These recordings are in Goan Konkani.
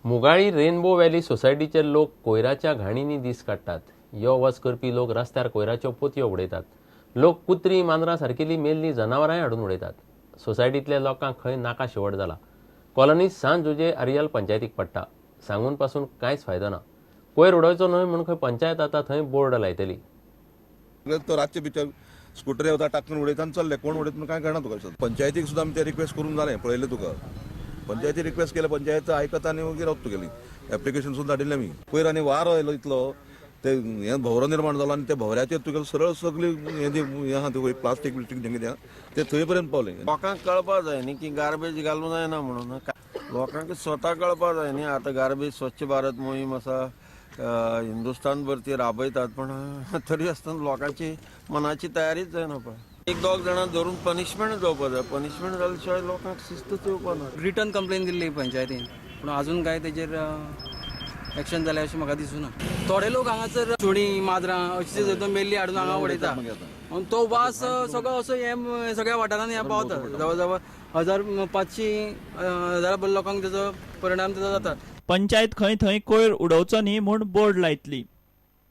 मुगाळी रेनबो व्हॅली सोसायटीचे लोक कोयराच्या घाणींनी दीस काडटात. यो वच करपी लोक रस्त्यार कोयराच्यो पोतयो उडयतात. लोक कुत्री मांजरां सारकिल्ली मेल्लीं जनावरांय हाडून उडयतात. सोसायटींतल्या लोकांक खंय नाका शेवट जाला. कॉलनी सांत जुजे आरियल पंचायतीक पडटा. सांगून पासून कांयच फायदो ना. कोयर उडोवचो न्हय म्हूण खंय पंचायत आतां थंय बोर्ड लायतली. तो रातचे बिचार स्कुटर येता टाकून उडयता आनी चल्ले, कोण उडयता म्हणून कांय कळना तुका. पंचायतीक सुद्दां आमी ते रिक्वेस्ट करून जालें, पळयलें तुका. पंचायती रिक्वेस्ट केले, पंचायत आयकता आनी मागीर रावता तुगेली. एप्लिकेशन सुद्दां धाडिल्लें आमी. पयर आनी वारो आयलो इतलो, ते हें भोंवरो निर्माण जालो आनी त्या भोंवऱ्याचेर तुगेले सरळ सगळी हें जें हें आहा तें प्लास्टीक बिस्टीक जें कितें आहा तें थंय पर्यंत पावलें. लोकांक कळपा जाय न्ही की गार्बेज घालूं जायना म्हणून. लोकांक स्वता कळपा जाय न्ही. आतां गार्बेज स्वच्छ भारत मोहीम आसा, हिंदुस्तान भर ती राबयतात, पण तरी आसतना लोकांची मनाची तयारीच जायना. पळय एक दोग जाणां धरून पनिशमेंट जावपा जाय. पनिशमेंट जाल्या शिवाय लोकांक शिस्तच येवपा ना. रिटर्न कंप्लेन दिल्ली पंचायतीन, पूण अजून काय तेजेर एक्शन जालें अशें म्हाका दिसना. थोडे लोक हांगासर सुणीं माजरां अशी मेल्ली हाडून हांगा उडयता. तो वास सगळो असो हे सगळ्या वाठारांनी हें पावता. जवळ जवळ 1500 हजाराभर लोकांक तेजो परिणाम तेजो जाता. पंचायत खंय थंय कोयर उडोवचो न्ही म्हूण बोर्ड लायतली.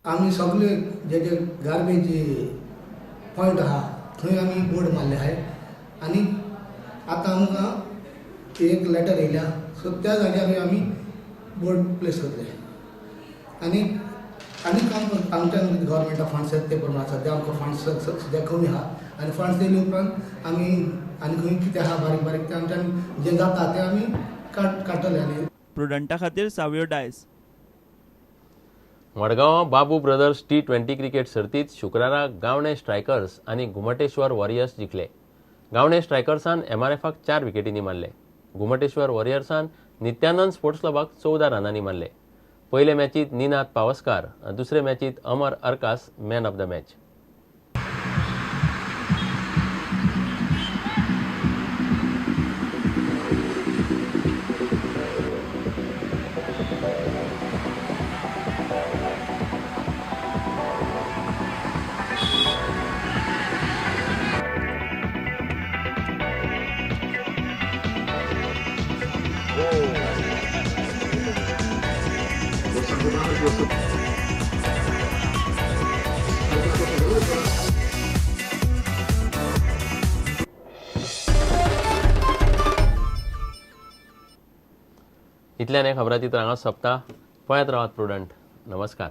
आमी सगळे जे जे गार्बेज पॉयंट आहा थंय आमी बोर्ड मारले आहाय आनी आतां आमकां एक लेटर येयल्या, सो त्या जाग्यारूय आमी बोर्ड प्लेस करतले. आनी आनी आमच्या गव्हर्मेंटा फंड्स येता ते प्रमाण सद्या आमकां फंड्स सद्या कमी आहा आनी फंड्स येयले उपरांत आमी आनी खंय कितें आहा बारीक बारीक तें आमच्यान जें जाता तें आमी काडटले. आनी प्रुडंटा खातीर सावियो डायस. मडगांवां बाबू ब्रदर्स T20 cricket सर्तींत शुक्रारा गावणे स्ट्रायकर्स आनी घुमटेश्वर वॉरियर्स जिखले. गावणे स्ट्रायकर्सान MRFाक 4 विकेटींनी मारले. घुमटेश्वर वॉरियर्सान नित्यानंद स्पोर्ट्स क्लबाक 14 रनांनी मारले. पयले मॅचींत निनाद पावसकार, दुसरे मॅचींत Amar Arkas man of the match. इतल्यान हें खबराचित्र हांगा सोंपता. पळयत रावात प्रुडंट. नमस्कार.